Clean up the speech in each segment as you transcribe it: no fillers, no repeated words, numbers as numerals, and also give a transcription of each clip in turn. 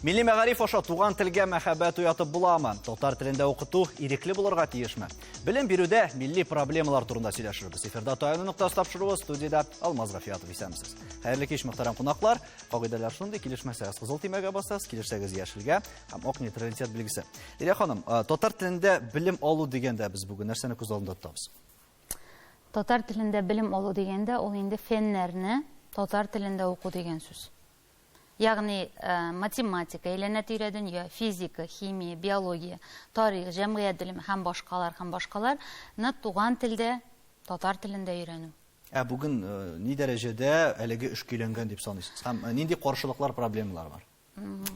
Милли мәгариф аша туган телгә мәхәббәт уятып буламы? Татар телендә укыту ирекле булырга тиешме? Белем бирүдә милли проблемалар турында сөйләшербез. Эфирда Таяну ноктасы тапшыруы, студиядә Алмаз Гафиятов, исәнмесез. Хәерле кич, мөхтәрәм кунаклар. Кагыйдәләр шундый, килешмәсәгез кызыл төймәгә басасыз, килешсәгез яшелгә һәм ак нейтралитет билгесе. Лилия ханым, татар телендә белем алу дигәндә без бүген нәрсәне күз алдында тотабыз? Татар телендә белем алу дигәндә, ул инде фәннәрне татар телендә уку дигән сүз. Ягъни математика, әйләнә-тирә дөнья, физика, химия, биология, тарих, җәмгыять белеме һәм башкалар һәм башкалар ны туган телдә, татар телендә өйрәнү. Ә бүген ни дәрәҗәдә әлеге эш көйләнгән дип саныйсыз? Һәм нинди каршылыклар, проблемалар бар?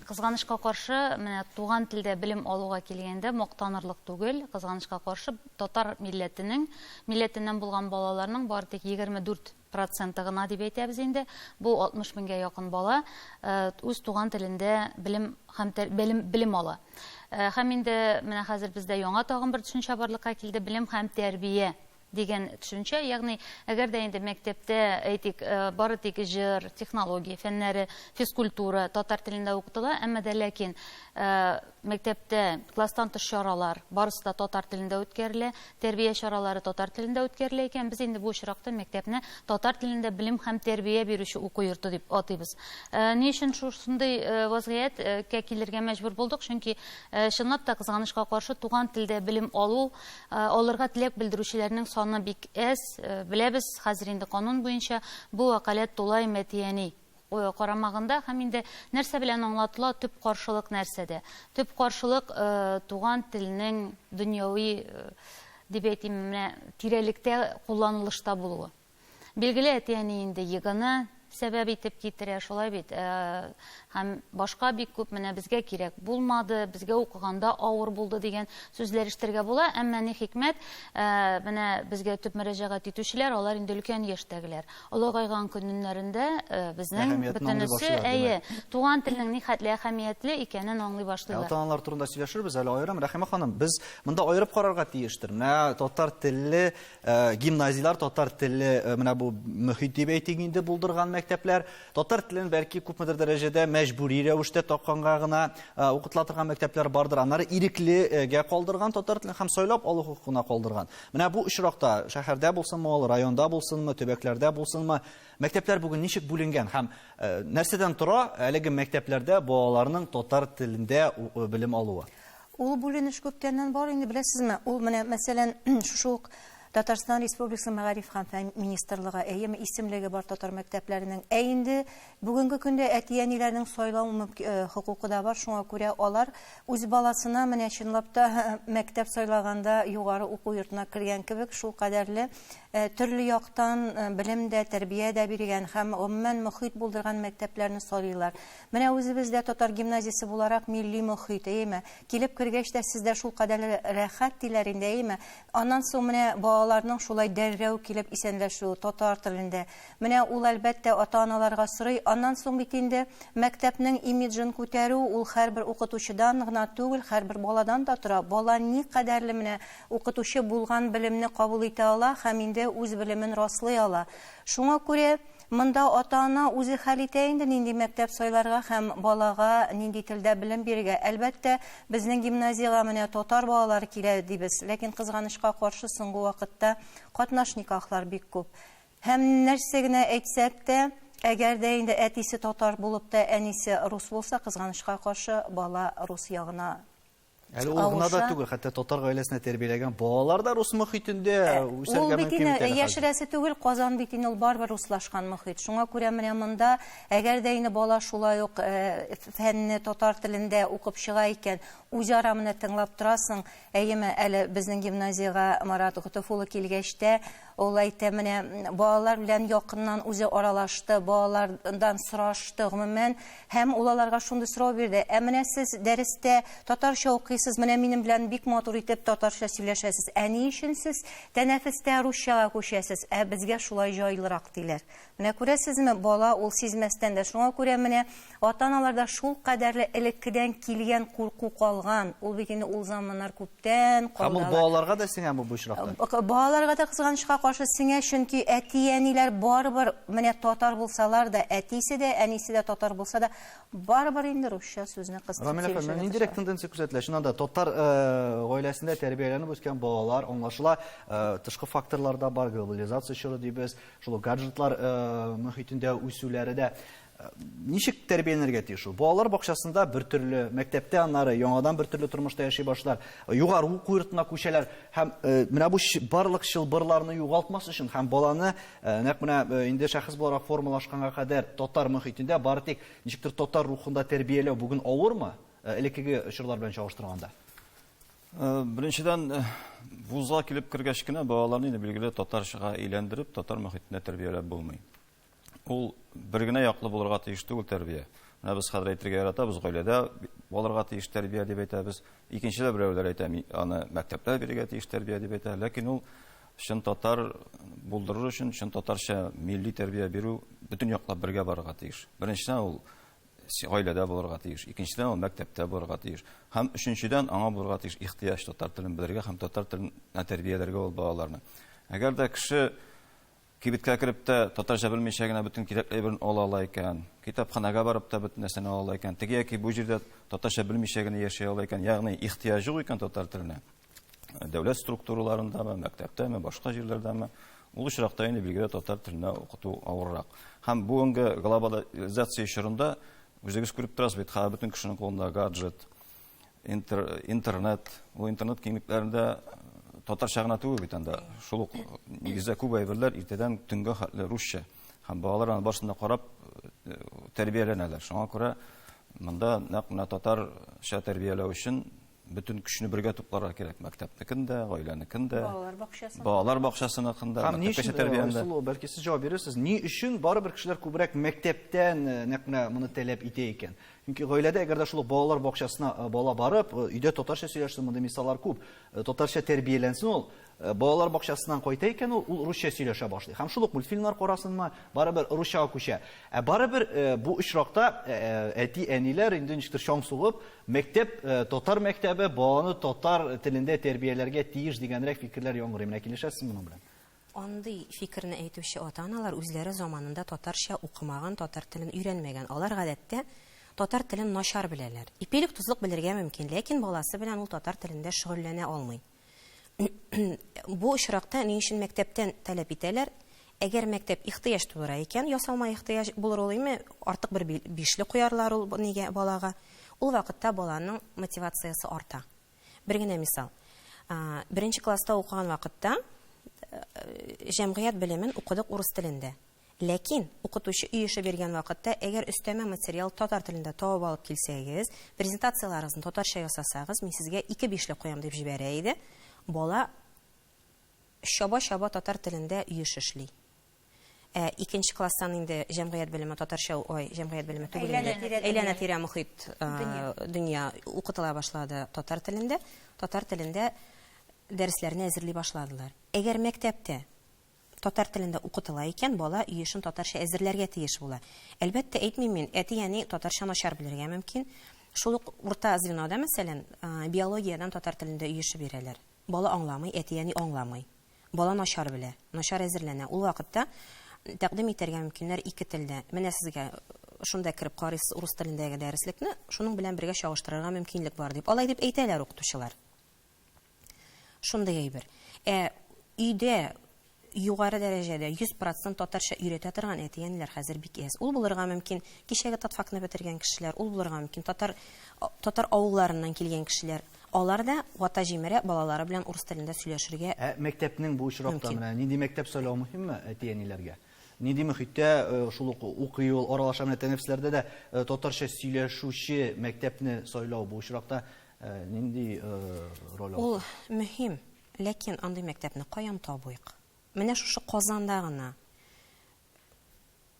Кызганычка каршы, менә туган телдә белем алуга килгәндә мактанырлык түгел. Кызганычка каршы, татар милләтенең, милләтеннән булган балаларның бары тик 24 проценты гына дип әйтәбез инде. Бу 60 меңгә якын бала үз туган телендә белем һәм белем, белем ала. Һәм инде менә хәзер бездә яңа тагын бер төшенчә барлыкка килде, белем һәм тәрбия дигән төшенчә, ягъни әгәр дә инде мәктәптә, әйтик, бары тик җыр, технология фәннәре, физкультура татар телендә укытыла, әмма дә ләкин Мәктәптә класстан тыш чаралар барысы да татар телендә үткәрелә, тәрбия чаралары татар телендә үткәрелә икән, без инде бу очракта мәктәпне татар телендә белем һәм тәрбия бирүче уку йорты дип атыйбыз. Ни өчен шушындый вазгыятькә килергә мәҗбүр булдык? Чөнки, чынлап та, кызганычка каршы, туган телдә белем алу, алырга теләк белдерүчеләрнең саны бик әз. Беләбез, хәзер инде канун буенча бу вәкаләт тулаем әти-әни карамагында һәм инде нәрсә белән аңлатыла, төп каршылык нәрсәдә? Төп каршылык туган телнең дөньяви дип әйтим, менә тирәлектә кулланылышта булуы. Билгеле, әти-әни инде ЕГЭны сәбәп итеп китерә, шулай бит? Һәм башка бик күп менә безгә кирәк булмады, безгә укыганда авыр булды дигән сүзләр ишетергә була. Әмма ни хикмәт, менә безгә төп мөрәҗәгать итүчеләр, алар инде өлкән яшьтәгеләр. Олыгайган көннәрендә безнең бөтенесе, әйе, туган телнең нихәтле әһәмиятле икәнен аңлый башлыйлар. Ата-аналар турында сөйләшербез әле аерым. Рәхимә ханым, без монда аерып карарга тиештер. Менә татар телле гимназияләр, татар телле менә бу мөхит дип әйтик инде булдырган мәктәпләр, татар телен бәлки күпмедер дәрәҗәдә мәҗбүри рәвештә такканга гына укытыла торган мәктәпләр бардыр. Аннары иреклегә калдырган татар телен һәм сайлап алу хокукына калдырган. Менә бу очракта шәһәрдә булсынмы ул, районда булсынмы, төбәкләрдә булсынмы, мәктәпләр бүген ничек бүленгән һәм нәрсәдән тора әлеге мәктәпләрдә балаларның татар телендә белем алуы? Ул бүленеш күптәннән бар инде, беләсезме? Ул менә, мәсәлән, шушы ук Татарстан Республикасы Мәгариф һәм фән министрлыгы, әйеме, исемлеге бар татар мәктәпләренең. Ә инде бүгенге көндә әти-әниләрнең сайлау хокукы да бар, шуңа күрә алар Үз баласына менә чынлап та мәктәп сайлаганда югары уку йортына кергән кебек шулкадәрле төрле яктан белем дә, тәрбия дә биргән һәм гомумән мохит булдырган мәктәпләрне сайлыйлар. Менә үзебез дә татар гимназиясе буларак милли мохит, әйеме? Килеп кергәч тә сездә шулкадәрле рәхәт диләр инде, әйеме? Аннан соң менә балаларның шулай дәррәү килеп исәнләшүе татар телендә. Менә ул, әлбәттә, ата-аналарга сорый. Аннан соң бит инде мәктәпнең имиджын күтәрү ул һәрбер укытучыдан гына түгел, һәрбер баладан да тора. Бала никадәрле менә укытучы булган белемне кабул итә ала һәм инде үз белемен раслый ала. Шуңа күрә монда ата-ана үзе хәл итә инде нинди мәктәп сайларга һәм балага нинди телдә белем бирергә. Әлбәттә, безнең гимназиягә менә татар балалары килә дибез, ләкин кызганычка каршы соңгы вакытта катнаш никахлар бик күп. Һәм нәрсә генә әйтсәк тә, әгәр дә инде әтисе татар булып та, әнисе рус булса, кызганычка каршы, бала рус ягына Әле ул гына да түгел, хәтта татар гаиләсендә тәрбияләгән балалар да рус мохитендә үсәргә мөмкин бит әле. Ул бит яшерәсе түгел, Казан бит инде ул барыбер руслашкан мохит. Шуңа күрә менә монда, әгәр дә инде бала шулай ук фәнне татар телендә укып чыга икән, үзара менә тыңлап торасың, әйеме, әле безнең гимназиягә Марат Готыф улы килгәч тә, Ул әйтә, менә балалар белән якыннан үзе аралашты, балалардан сорашты, гомумән, һәм ул аларга шундый сорау бирде, ә менә сез дәрестә татарча укыйсыз, Сез менә минем белән бик матур итеп татарча сөйләшәсез. Ә ни өчен сез тәнәфестә русчага күчәсез? Ә безгә шулай җайлырак, диләр. Менә күрәсезме, бала ул сизмәстән дә. Шуңа күрә менә ата-аналарда шул кадәрле элеккедән килгән курку калган. Ул бит инде ул заманнар күптән Һәм ул калды. балаларга да сеңәме бу очракта? Балаларга да кызганычка каршы сеңә, чөнки әти-әниләр барыбер менә татар булсалар да, әтисе дә, әнисе дә татар булса да, барыбер инде русча сүзне кыстырып Рамил әфәнде, сөйләшергә ниндирәк тырышалар. тенденция күзәтелә? Чыннан да татар гаиләсендә тәрбияләнеп үскән балалар аңлашыла, тышкы факторлар да бар, глобализация чоры дибез, шул ук гаджетлар мөхитендә үсүләре дә. Ничек тәрбияләнергә тиеш ул? Балалар бакчасында бер төрле, мәктәптә аннары яңадан бер төрле тормышта яши башлар, югары уку йортына күчәләр һәм менә бу барлык чылбырларны югалтмас өчен һәм баланы нәкъ менә инде шәхес буларак формалашканга кадәр татар мөхитендә бары тик ничектер татар рухында тәрбияләү бүген авырмы, элеккеге чорлар белән чагыштырганда? Беренчедән, вузга килеп кергәч кенә балаларны инде билгеле татарчага әйләндереп, татар мөхитендә тәрбияләп булмый. Ул бер генә яклы булырга тиеш түгел тәрбия. Менә без хәзер әйтергә яратабыз, гаиләдә булырга тиеш тәрбия дип әйтәбез. Икенчедә берәүләр әйтә, аны мәктәптә бирергә тиеш тәрбия дип әйтә. Ләкин ул чын татар булдырыр өчен, чын татарча милли тәрбия бирү бөтен яклап бергә барырга тиеш. Беренчедән, ул гаиләдә булырга тиеш. Икенчедән, ул мәктәптә булырга тиеш. Һәм өченчедән, аңа булырга тиеш ихтыяҗ татар телен белергә һәм татар телен тәрбияләргә ул балаларны. Әгәр дә кеше кибеткә кереп тә татарча белмичә генә бөтен кирәкле әйберен ала ала икән, китапханәгә барып та бөтен нәрсәне ала ала икән, теге яки бу җирдә татарча белмичә генә яши ала икән, ягъни ихтыяҗ юк икән татар теленә, дәүләт структураларындамы, мәктәптәме, башка җирләрдәме, ул очракта инде билгеле татар теленә укыту авыррак. Һәм бүгенге глобализация чорында үзегез күреп торасыз бит, хәзер бөтен кешенең кулында гаджет, интернет, ул интернет киңлекләрендә татарча гына түгел бит анда. Шул ук нигездә күп әйберләр иртәдән төнгә хәтле русча. Һәм балалар аны башында карап тәрбияләнәләр. Шуңа күрә монда нәкъ менә татарча тәрбияләү өчен бөтен көчне бергә тупларга кирәк. Мәктәпнекен дә, гаиләнекен дә, Балалар бакчасы. Балалар бакчасыныкын да, Һәм ни мәктәпкәчә өчен, тәрбияне дә. Айсылу, бәлки сез җавап бирерсез, ни өчен барыбер кешеләр күбрәк мәктәптән нәкъ менә моны таләп итә икән? Чөнки гаиләдә әгәр дә шул ук балалар бакчасына бала барып, өйдә татарча сөйләшсен, мондый мисаллар күп. Татарча тәрбияләнсен ул, балалар бакчасыннан кайта икән ул, ул русча сөйләшә башлый. Һәм шул ук мультфильмнар карасынмы, барыбер русчага күчә. Ә барыбер бу очракта әти-әниләр инде ничектер чаң сугып, мәктәп, татар мәктәбе баланы татар телендә тәрбияләргә тиеш дигәнрәк фикерләр яңгырый. Менә килешәсезме моның белән? Андый фикерне әйтүче ата-аналар үзләре заманында татарча укымаган, татар телен өйрәнмәгән. Алар гадәттә татар телен начар беләләр. Ипилек тозлык белергә мөмкин, ләкин баласы белән ул татар телендә шөгыльләнә алмый. Бу очракта ни өчен мәктәптән таләп итәләр? Әгәр мәктәп ихтыяҗ тудыра икән, ясалма ихтыяҗ булыр ул име, артык бер бишле куярлар ул нигә балага. Ул вакытта баланың мотивациясе арта. Бер генә мисал. Беренче класста укыган вакытта җәмгыять белемен укыдык урыс телендә. Ләкин укытучы өй эше биргән вакытта, әгәр өстәмә материал татар телендә табып алып килсәгез, презентацияләрегезне татарча ясасагыз, мин сезгә 2 бишле куям дип җибәрә иде. Бала чаба-чаба татар телендә өй эше эшли. Икенче класстан инде җәмгыять белеме татарча, ой, җәмгыять белеме түгел инде. Әйләнә-тирә дөнья. Әйләнә-тирә мохит, дөнья укытыла башлады татар телендә. Татар телендә дәресләрне әзерли башладылар. Әгәр мәктәптә татар телендә укытыла икән, бала өй эшен татарча әзерләргә тиеш була. Әлбәттә, әйтмим мин, әти-әни татарча начар белергә мөмкин. Шул ук урта звенода, мәсәлән, биологиядән татар телендә өй эше бирәләр. Бала аңламый, әти-әни аңламый. Бала начар белә, начар әзерләнә. Ул вакытта тәкъдим итәргә мөмкиннәр ике телдә. Менә сезгә шунда кереп карыйсыз урыс телендәге дәреслекне, шуның белән бергә чагыштырырга мөмкинлек бар дип. Алай дип әйтәләр укытучылар. Шундый әйбер. Өйдә югары дәрәҗәдә 100% татарча өйрәтә торган әти-әниләр хәзер бик әз. Ул булырга мөмкин кичәге татфакны бетергән кешеләр, ул булырга мөмкин татар авылларыннан килгән кешеләр. Алар да вата җимерә балалары белән урыс телендә сөйләшергә Ә мәктәпнең бу очракта мөмкин. менә нинди мәктәп сайлау мөһимме әти-әниләргә? Нинди мөхиттә шул ук укый ул, аралаша менә тәнәфесләрдә дә татарча сөйләшүче мәктәпне сайлау бу очракта нинди роль ала? Ул мөһим, ләкин андый мәктәпне каян табыйк? Менә шушы Казанда гына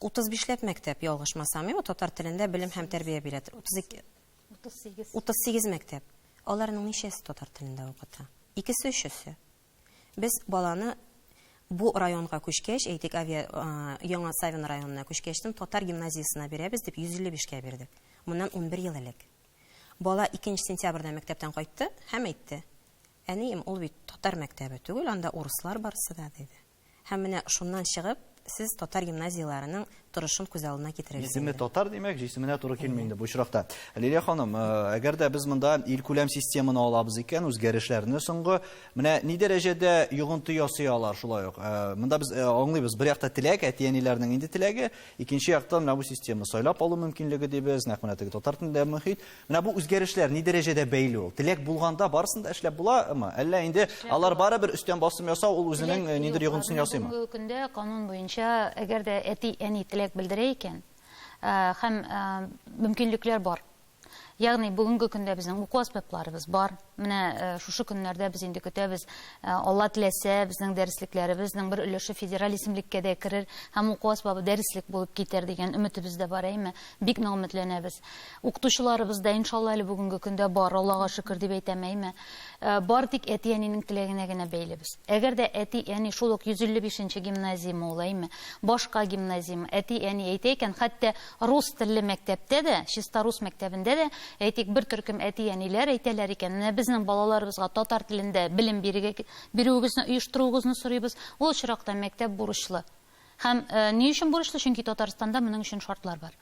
утыз бишләп мәктәп, ялгышмасам, әйме, татар телендә белем һәм тәрбия бирә. Утыз ике, Утыз сигез. Утыз сигез мәктәп. Аларның ничәсе татар телендә укыта? Икесе, өчесе. Без баланы бу районга күчкәч, әйтик, авиа Яңа Савин районына күчкәчтен татар гимназиясенә бирәбез дип 155 кә бирдек. Моннан 11 ел элек. Бала 2 сентябрьдә мәктәптән кайтты һәм әйтте: "Әнием, ул бит татар мәктәбе түгел, анда урыслар барысы да", диде. Һәм менә шуннан чыгып, сез татар гимназияләренең торышын күз алдына китерегез Исеме инде. татар, димәк, җисеменә туры килми инде бу очракта. Лилия ханым, әгәр дә без монда илкүләм системаны алабыз икән, үзгәрешләрне соңгы, менә ни дәрәҗәдә йогынты ясый алар шулай ук? Монда без аңлыйбыз, бер якта теләк, әти-әниләрнең инде теләге, икенче яктан менә бу система сайлап алу мөмкинлеге дибез, нәкъ менә теге татар телендә мохит. Менә бу үзгәрешләр ни дәрәҗәдә бәйле ул? Теләк булганда барысын да эшләп буламы? Әллә инде алар барыбер өстән басым ясау, ул үзенең ниндидер йогынтысын ясыймы? Бүгенге көндә канун буенча, әгәр дә әти-әни теләк белдерә икән, һәм мөмкинлекләр бар. Ягъни бүгенге көндә безнең уку әсбапларыбыз бар. Менә шушы көннәрдә без инде көтәбез, Алла теләсә, безнең дәреслекләребезнең бер өлеше федераль исемлеккә дә керер һәм уку әсбабы дәреслек булып китәр дигән өметебез дә бар, әйме? Бик нык өметләнәбез. Укытучыларыбыз да, иншалла, әле бүгенге көндә бар, Аллага шөкер дип әйтәм, әйме? Бар тик әти-әнинең теләгенә генә бәйлебез. Әгәр дә әти-әни шул ук 155 нче гимназияме ул, әйме, башка гимназияме, әти-әни әйтә икән, хәтта рус телле мәктәптә дә, чиста рус мәктәбендә дә, әйтик, бер төркем әти-әниләр әйтәләр икән, менә безнең балаларыбызга татар телендә белем бирергә, бирүегезне, оештыруыгызны сорыйбыз, ул очракта мәктәп бурычлы. Һәм ни өчен бурычлы? Чөнки Татарстанда моның өчен шартлар бар.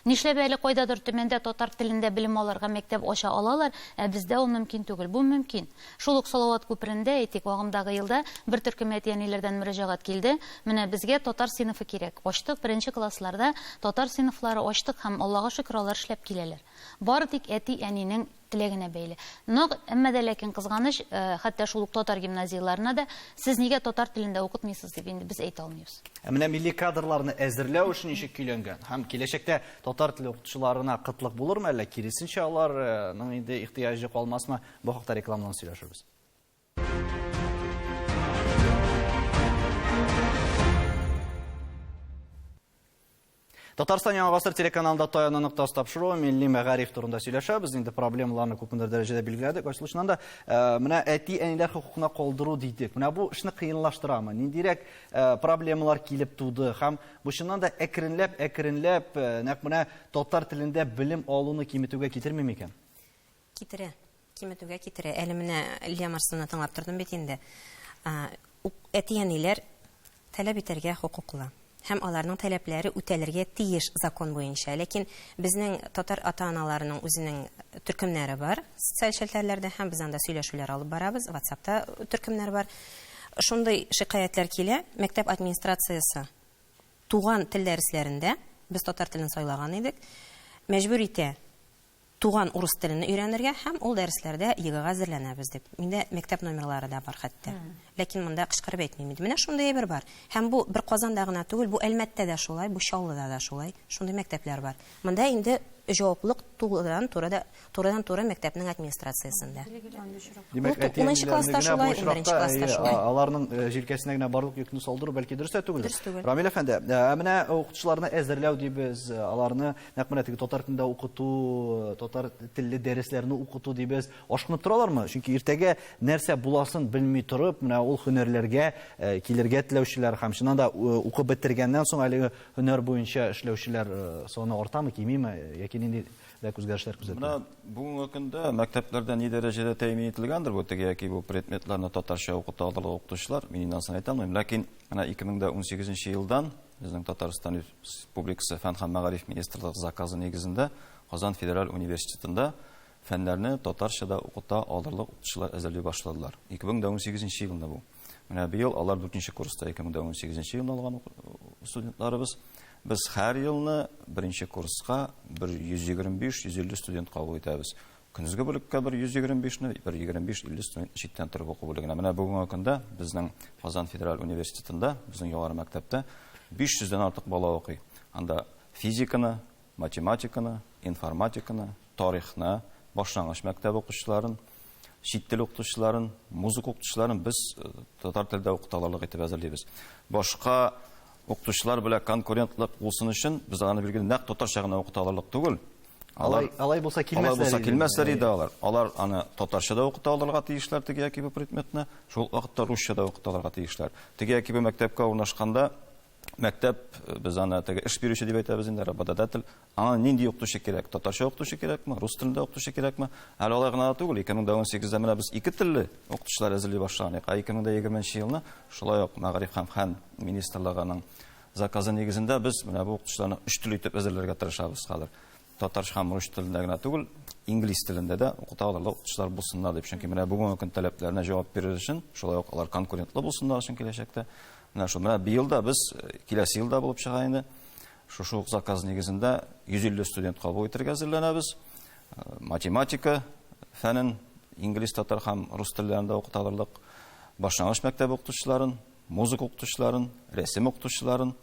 Нишләп әле кайдадыр Төмәндә татар телендә белем алырга мәктәп ача алалар, ә бездә ул мөмкин түгел? Бу мөмкин. Шул ук Салават күперендә, әйтик, агымдагы елда бер төркем әти-әниләрдән мөрәҗәгать килде, менә безгә татар сыйныфы кирәк. Ачтык, беренче классларда татар сыйныфлары ачтык һәм, Аллага шөкер, алар эшләп киләләр. Бары тик әти-әнинең теләгенә бәйле. Но, әмма дә ләкин кызганыч, хәтта шул ук татар гимназияләренә дә, сез нигә татар телендә укытмыйсыз дип инде без әйтә алмыйбыз. Ә менә милли кадрларны әзерләү эше ничек көйләнгән? Һәм киләчәктә татар теле укытучыларына кытлык булырмы, әллә киресенчә аларның инде ихтыяҗы калмасмы? Бу хакта рекламадан сөйләшербез. Татарстан Яңа Гасыр телеканалында Таяну ноктасы тапшыруы милли мәгариф турында сөйләшәбез. Инде проблемаларны күпмедер дәрәҗәдә билгеләдек. Ачылышыннан да э, менә әти-әниләр хокукына калдыру дидек. Менә бу эшне кыенлаштырамы? Ниндирәк э, проблемалар килеп туды? Һәм бу чыннан да әкренләп, әкренләп э, нәкъ менә татар телендә белем алуны киметүгә китерми микән? Китерә. Киметүгә китерә. Әле менә Лилия Марсовнаны тыңлап тордым бит инде. Әти-әниләр таләп итәргә хокуклы. Һәм аларның таләпләре үтәлергә тиеш закон буенча. Ләкин безнең татар ата-аналарының үзенең төркемнәре бар социаль челтәрләрдә һәм без анда сөйләшүләр алып барабыз, WhatsApp-та төркемнәр бар. Шундый шикаятьләр килә, мәктәп администрациясе туган тел дәресләрендә, без татар телен сайлаган идек, мәҗбүр итә туган урыс телене өйрәнергә һәм ул дәресләрдә ЕГЭга әзерләнәбез дип. Миндә мәктәп номерлары да бар хәтта. Ләкин монда кычкырып әйтмим инде. Менә шундый әйбер бар. Һәм бу бер Казанда гына түгел, бу Әлмәттә дә шулай, бу Чаллыда да шулай. Шундый мәктәпләр бар. Монда инде җаваплылык турыдан-туры да, турыдан-туры мәктәпнең администрациясендә. Димәк, Унынчы класста әти-әниләрне генә бу шулай, унберенче очракта, класста әйе, шулай. аларның җилкәсенә генә барлык йөкне салдыру бәлки дөрес тә түгелдер. Дөрес түгел. Рамил әфәнде, ә менә укытучыларны әзерләү дибез, аларны Нәкъ менә теге татар телендә укыту, татар телле дәресләрне укыту дибез. Ашкынып торалармы? Чөнки иртәгә нәрсә буласын белми торып, менә ул һөнәрләргә э, килергә теләүчеләр һәм чыннан да э, укып бетергәннән соң әлеге һөнәр буенча эшләүчеләр э, саны артамы, кимиме яки ниндирәк үзгәрешләр күзәтелә? Менә бүгенге көндә мәктәпләрдә ни дәрәҗәдә тәэмин ителгәндер бу теге яки бу предметларны татарча укыта алырлык укытучылар, мин инде анысын әйтә алмыйм. Ләкин менә 2018 елдан Безнең Татарстан Республикасы Фән һәм мәгариф министрлыгы заказы нигезендә Казан федераль университетында фәннәрне татарча да укыта алырлык укытучылар әзерли башладылар. 2018 елында бу. Менә быел алар 4 курста 2018 елында алган студентларыбыз. Без һәр елны беренче курска бер 125-150 студент кабул итәбез. Көндезге бүлеккә бер 125-не, бер 25-50 студент читтән торып уку бүлегенә. Менә бүгенге көндә безнең Казан федераль университетында, безнең югары мәктәптә 500 дән артык бала укый. Анда физиканы, математиканы, информатиканы, тарихны, башлангыч мәктәп укучыларын, чит тел укытучыларын, музыка укытучыларын без э, татар телдә укыта алырлык итеп әзерлибез. Башка укытучылар белән конкурентлык булсын өчен без аны билгеле нәкъ татарча гына укыта алырлык түгел. Алар алай булса килмәсләр. Алай булса килмәсләр иде алар. Алар аны татарча да укыта алырга тиешләр, теге яки бу предметны, шул ук вакытта русча да укыта алырга тиешләр. Теге яки бу мәктәпкә урнашканда мәктәп, без аны теге эш бирүче дип әйтәбез инде, работодатель, аңа нинди укытучы кирәк? Татарча укытучы кирәкме, рус телендә укытучы кирәкме? Әле алай гына да түгел, 2018-дә менә без ике телле укытучылар әзерли башлаган идек. Ә 2020 елны шулай ук Мәгариф һәм фән министрлыгының заказы нигезендә без менә бу укытучыларны өч тел итеп әзерләргә тырышабыз хәзер. Татарча һәм рус телендә генә түгел, инглиз телендә дә укыта алырлык укытучылар булсыннар дип. Чөнки менә бүгенге көн таләпләренә җавап бирер өчен, шулай ук алар конкурентлы булсыннар өчен киләчәктә. Менә шул, менә быел да без, киләсе елда булып чыга инде, шушы ук заказ нигезендә 150 студент кабул итәргә әзерләнәбез. Математика фәнен инглиз, татар һәм рус телләрендә укыта алырлык башлангыч мәктәп укытучыларын, музыка укытучыларын, рәсем укытучыларын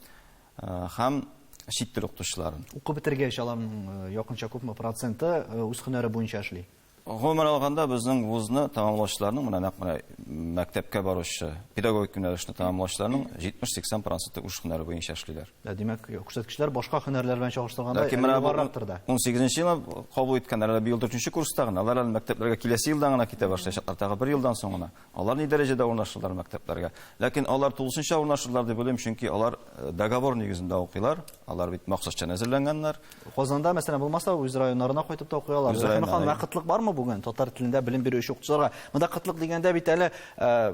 һәм чит тел укытучыларын. Укып бетергәч, аларның якынча күпме проценты үз һөнәре буенча эшли? Гомумән алганда, безнең вузны тәмамлаучыларның, менә нәкъ менә мәктәпкә баручы педагогик юнәлешне тәмамлаучыларның 70-80 проценты үз һөнәре буенча эшлиләр. Димәк, күрсәткечләр башка һөнәрләр белән чагыштырганда Ләкин менә бу югарырактыр да. 18 елны кабул иткәннәр, әле быел 4 курста гына, алар әле мәктәпләргә киләсе елдан гына китә башлаячаклар, тагы бер елдан соң гына. Алар ни дәрәҗәдә урнашырлар мәктәпләргә? Ләкин алар тулысынча урнашырлар дип уйлыйм, чөнки алар договор нигезендә укыйлар, алар бит максатчан әзерләнгәннәр. Казанда, мәсәлән, булмаса, үз районнарына кайтып та укый алар. Үз Рәхимә ханым, районнарына. кытлык бармы бүген татар телендә белем бирүче укытучыларга? Монда кытлык дигәндә бит әле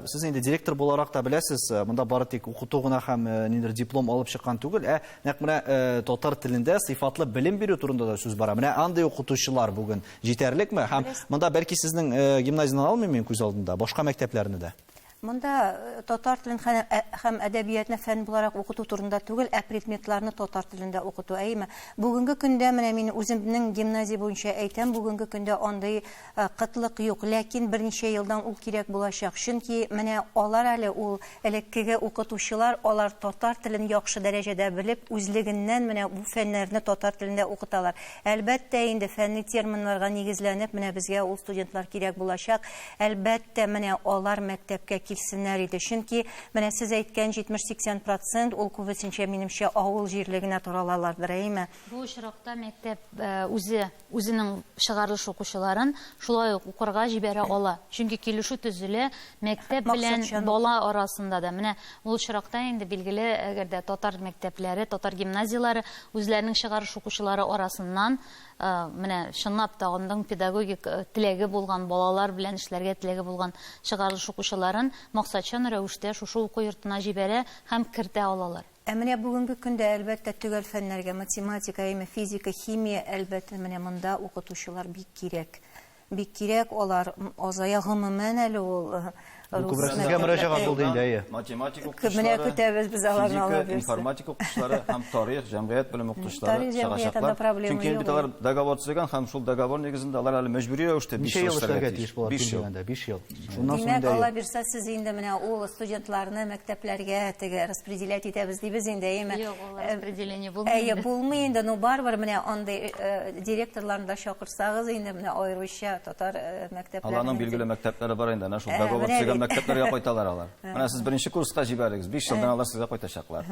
сез инде директор буларак та беләсез, монда бары тик укыту гына һәм ниндидер диплом алып чыккан түгел, ә нәкъ менә татар телендә сыйфатлы белем бирү турында да сүз бара. Менә андый укытучылар бүген җитәрлекме? Һәм монда бәлки сезнең гимназияне алмыйм мин күз алдында, башка мәктәпләрне дә. Монда татар телен һәм әдәбиятны фән буларак укыту турында түгел, ә предметларны татар телендә укыту, әйеме? Бүгенге көндә менә мин үземнең гимназия буенча әйтәм, бүгенге көндә андый кытлык юк, ләкин берничә елдан ул кирәк булачак. Чөнки менә алар әле ул элеккеге укытучылар, алар татар телен яхшы дәрәҗәдә белеп, үзлегеннән менә бу фәннәрне татар телендә укыталар. Әлбәттә инде фәнни терминнарга нигезләнеп, менә безгә ул студентлар кирәк булачак. Әлбәттә менә алар мәктәпкә килсеннәр иде. Чөнки менә сез әйткән 70-80% ул күбесенчә минемчә авыл җирлегенә таралалардыр, әйеме? Бу очракта мәктәп үзе үзенең чыгарылыш укучыларын шулай ук укырга җибәрә ала. Чөнки килешү төзелә мәктәп белән бала арасында да. Менә ул очракта инде билгеле, әгәр дә татар мәктәпләре, татар гимназияләре үзләренең чыгарылыш укучылары арасыннан менә чынлап та аның педагогик теләге булган балалар белән эшләргә теләге булган чыгарылыш укучыларын максатчан рәвештә шушы уку йортына җибәрә һәм кертә алалар. Ә менә бүгенге көндә әлбәттә төгәл фәннәргә математика, әйме, физика, химия, әлбәттә менә монда укытучылар бик кирәк. Бик кирәк, алар азая гомумән әле ул Бу рус күбрәк сезгә мөрәҗәгать булды инде, әйе. Математика Менә укытучылары, көтәбез без аларны, физика, ала бирсә. информатика укытучылары һәм тарих, җәмгыять белеме укытучылары Тарих җәмгыятендә чыгачаклар. проблема Чөнки юк бит алар договор төзегән һәм шул договор нигезендә алар әле мәҗбүри рәвештә 5 Ничә ел ел эшләргә эшләргә тиеш. тиеш булар 5 ел. дигәндә, 5 ел. Шуннан соң Димәк, инде ала бирсә, сез инде менә ул студентларны мәктәпләргә теге распределять итәбез дибез инде, әйеме? Юк, ул распределение булмый Әйе, инде. булмый инде, но барыбер менә андый директорларны да чакырсагыз инде менә аеруча татар мәктәпләренең Аларның билгеле мәктәпләре бар инде, әнә шул договор Менә төзегән бит. мәктәпләргә кайталар алар. Менә сез беренче курска җибәрегез, 5 елдан алар сезгә кайтачаклар.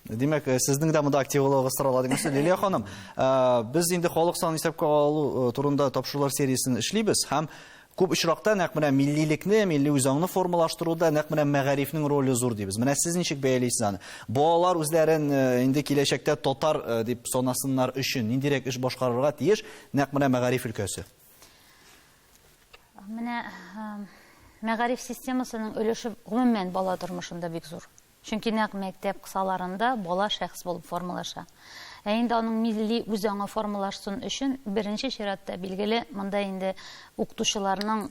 Димәк, сезнең дә монда активлыгыгыз сорала дигән сүз. Лилия ханым, без инде халык санын исәпкә алу турында тапшырулар сериясен эшлибез һәм күп очракта нәкъ менә миллилекне, милли үзаңны формалаштыруда нәкъ менә мәгарифнең роле зур дибез. Менә сез ничек бәялисез аны? Балалар үзләрен инде киләчәктә татар дип санасыннар өчен ниндирәк эш башкарырга тиеш нәкъ менә мәгариф өлкәсе? Менә мәгариф системасының өлеше гомумән бала тормышында бик зур. Чөнки нәкъ мәктәп кысаларында бала шәхес булып формалаша. Ә инде аның милли үзаңы формалашсын өчен беренче чиратта билгеле монда инде укытучыларның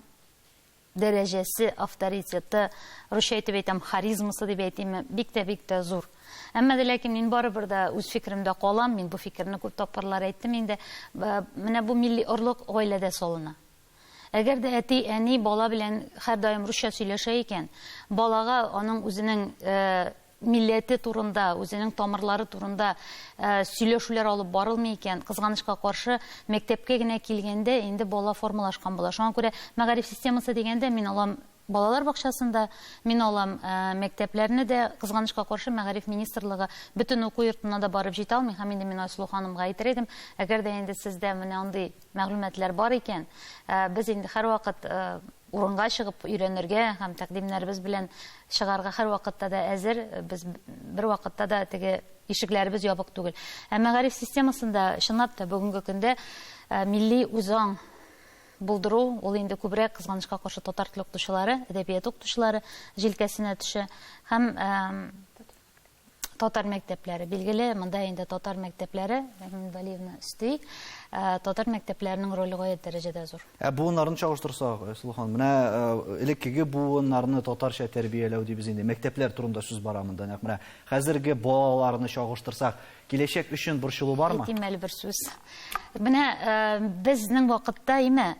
дәрәҗәсе, авторитеты, русча әйтеп әйтәм, харизмасы дип әйтимме, бик тә, бик тә зур. Әмма дә ләкин мин барыбер дә үз фикеремдә калам, мин бу фикерне күп тапкырлар әйттем инде. Менә бу милли орлык гаиләдә салына. Әгәр дә әти, әни бала белән һәрдаим русча сөйләшә икән, балага аның үзенең милләте турында, үзенең тамырлары турында сөйләшүләр алып барылмый икән, кызганычка каршы мәктәпкә генә килгәндә инде бала формалашкан була. Шуңа күрә мәгариф системасы дигәндә мин алам Балалар бакчасында мин алам, мәктәпләрне дә, кызганычка каршы, мәгариф министрлыгы бөтен уку йортына да барып җитә алмый. Һәм инде мин Айсылу ханымга әйтер идем, әгәр дә инде сездә менә андый мәгълүматлар бар икән, без инде һәрвакыт урынга чыгып өйрәнергә һәм тәкъдимнәребез белән чыгарга һәрвакытта да әзер. Без бервакытта да теге ишекләребез ябык түгел. Ә мәгариф системасында чынлап та бүгенге көндә милли үзаң булдыру, ул инде күбрәк, кызганычка каршы, татар теле укытучылары, әдәбият укытучылары җилкәсенә төшә. Һәм татар мәктәпләре, билгеле, монда инде татар мәктәпләре, Рәхимә Вәлиевна өсти, татар мәктәпләренең роле гаять дәрәҗәдә зур. Ә буыннарны чагыштырсак, Айсылу ханым, менә элеккеге буыннарны татарча тәрбияләү дибез инде, мәктәпләр турында сүз бара монда, нәкъ менә хәзерге балаларны чагыштырсак, Киләчәк өчен борчылу бармы? Әйтим әле бер сүз. Менә безнең вакытта, име,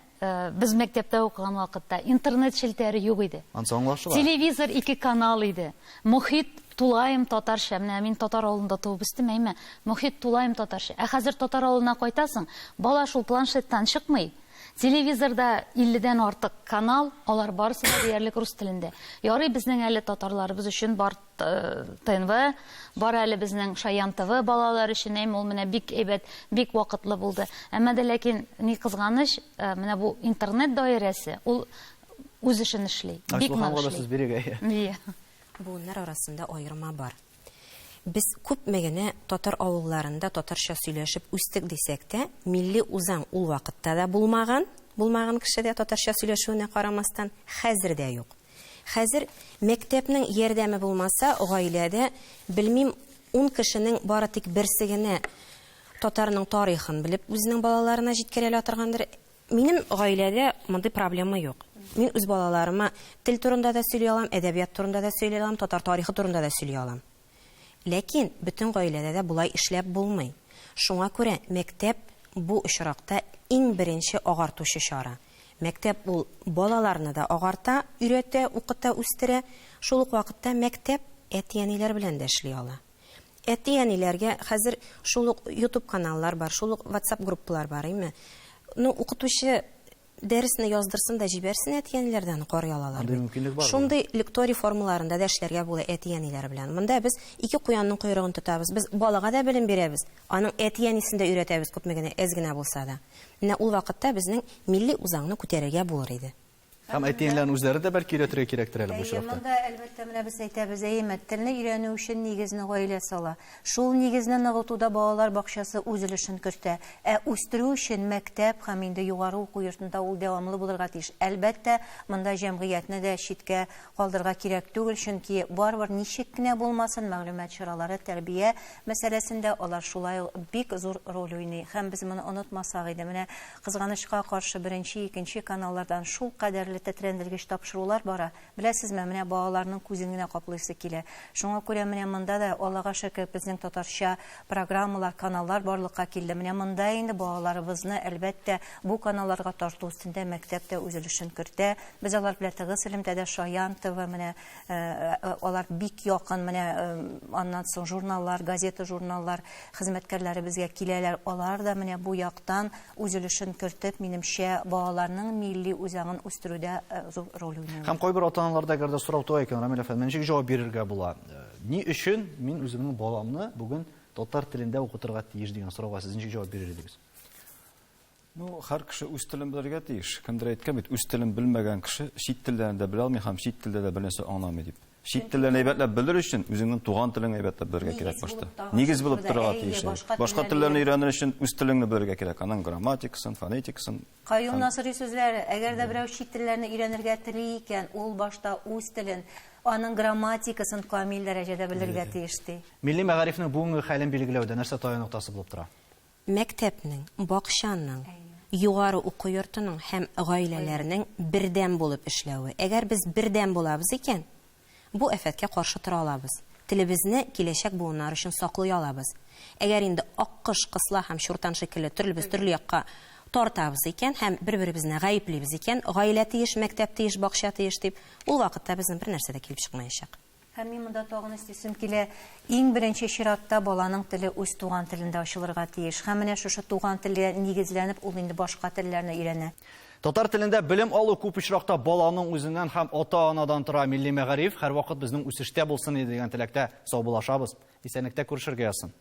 без мәктәптә укыган вакытта интернет челтәре юк иде. Ансы аңлашыла. Телевизор ике канал иде. Мохит тулаем татарча. Менә мин татар авылында туып үстем, әйме. Мохит тулаем татарча. Ә хәзер татар авылына кайтасың, бала шул планшеттан чыкмый. Телевизорда 50-дән артык канал, алар барысы да диярлек рус телендә. Ярый безнең әле татарларыбыз өчен бар ТНВ, бар әле безнең Шаян ТВ балалар өчен, әйме, ул менә бик әйбәт, бик вакытлы булды. Әмма дә ләкин ни кызганыч, менә бу интернет даирәсе, ул үз эшен эшли, бик нык эшли. Сүз бирик, әйе. Ие. Буыннар арасында аерма бар. Без күпме генә татар авылларында татарча сөйләшеп үстек дисәк тә, милли үзаң ул вакытта да булмаган, булмаган кешедә татарча сөйләшүенә карамастан, хәзер дә юк. Хәзер мәктәпнең ярдәме булмаса, гаиләдә, белмим, ун кешенең бары тик берсе генә татарның тарихын белеп үзенең балаларына җиткерә ала торгандыр. Минем гаиләдә мондый проблема юк. Мин үз балаларыма тел турында да сөйли алам, әдәбият турында да сөйли алам, татар тарихы турында да сөйли алам. Ләкин бөтен гаиләдә дә болай эшләп булмый. Шуңа күрә мәктәп бу очракта иң беренче агартучы чара. Мәктәп ул балаларны да агарта, өйрәтә, укыта, үстерә. Шул ук вакытта мәктәп әти-әниләр белән дә эшли ала. Әти-әниләргә хәзер шул ук YouTube каналлар бар, шул ук WhatsApp группалар бар, әйме? Ну, укытучы дәресне яздырсын да җибәрсен, әти-әниләр дә аны карый алалар. Андый мөмкинлек бар. Шундый лекторий формаларында да эшләргә була әти-әниләр белән. Монда без ике куянның койрыгын тотабыз. Без балага да белем бирәбез, аның әти-әнисен дә өйрәтәбез күпме генә, әз генә булса да. Менә ул вакытта безнең милли үзаңны күтәрергә булыр иде. Һәм әти-әниләрнең үзләре дә бәлки өйрәтергә кирәктер әле бу очракта. Монда, әлбәттә, менә без әйтәбез, әйеме, телне өйрәнү өчен нигезне гаилә сала. Шул нигезне ныгытуда балалар бакчасы үз өлешен кертә. Ә үстерү өчен мәктәп һәм инде югары уку йортында ул дәвамлы булырга тиеш. Әлбәттә, монда җәмгыятьне дә читкә калдырырга кирәк түгел, чөнки барыбер ничек кенә булмасын, мәгълүмат чаралары тәрбия мәсьәләсендә алар шулай ук бик зур роль уйный. Һәм без моны онытмасак иде. Менә кызганычка каршы беренче, икенче каналлардан шул кадәрле тетрәндергеч тапшырулар бара. Беләсезме, менә балаларның күзен генә каплыйсы килә. Шуңа күрә менә монда да, Аллага шөкер, безнең татарча программалар, каналлар барлыкка килде. Менә монда инде балаларыбызны, әлбәттә, бу каналларга тарту өстендә мәктәп тә үз өлешен кертә. Без алар белән тыгыз элемтәдә, Шаян ТВ менә алар бик якын, менә аннан соң журналлар, газета, журналлар хезмәткәрләре безгә киләләр. Алар да менә бу яктан үз өлешен кертеп, минемчә, балаларның милли үзаңын үстерүдә зур роль уйныйлар. Һәм кайбер ата-аналарда әгәр дә сорау туа икән, Рамил әфәнде, ничек җавап бирергә була? Ни өчен мин үземнең баламны бүген татар телендә укытырга тиеш дигән сорауга сез ничек җавап бирер идегез? Ну, һәр кеше үз телен белергә тиеш. Кемдер әйткән бит, үз телен белмәгән кеше чит телләрне дә белә алмый һәм чит телдә дә бернәрсә аңламый дип. Чит телләрне әйбәтләп белер өчен үзеңнең туган телеңне әйбәтләп белергә кирәк башта. Нигез булып торырга тиеш. Башка телләрне өйрәнер өчен үз телеңне белергә кирәк. Аның грамматикасын, фонетикасын. Каюм Насыйри сүзләре, әгәр дә берәү чит телләрне өйрәнергә тели икән, ул башта үз телен, аның грамматикасын камил дәрәҗәдә белергә тиеш, ди. Милли мәгарифнең бүгенге хәлен билгеләүдә нәрсә таяну ноктасы булып тора? Мәктәпнең, бакчаның, югары уку йортының һәм гаиләләрнең бердәм булып эшләве. Әгәр без бердәм булабыз икән, бу афәткә каршы тора алабыз. Телебезне киләчәк буыннар өчен саклый алабыз. Әгәр инде аккош, кысла һәм чуртан шикелле төрлебез төрле якка тартабыз икән һәм бер-беребезне гаеплибез икән, гаилә тиеш, мәктәп тиеш, бакча тиеш дип, ул вакытта безнең бер нәрсә дә килеп чыкмаячак. Һәм мин монда тагын өстисем килә, иң беренче чиратта баланың теле үз туган телендә ачылырга тиеш. Һәм менә шушы туган телгә нигезләнеп, ул инде башка телләрне өйрәнә. Татар телендә белем алу күп очракта баланың үзеннән һәм ата-анадан тора. Милли мәгариф һәрвакыт безнең үсештә булсын иде дигән теләктә саубуллашабыз. Исәнлектә күрешергә язсын.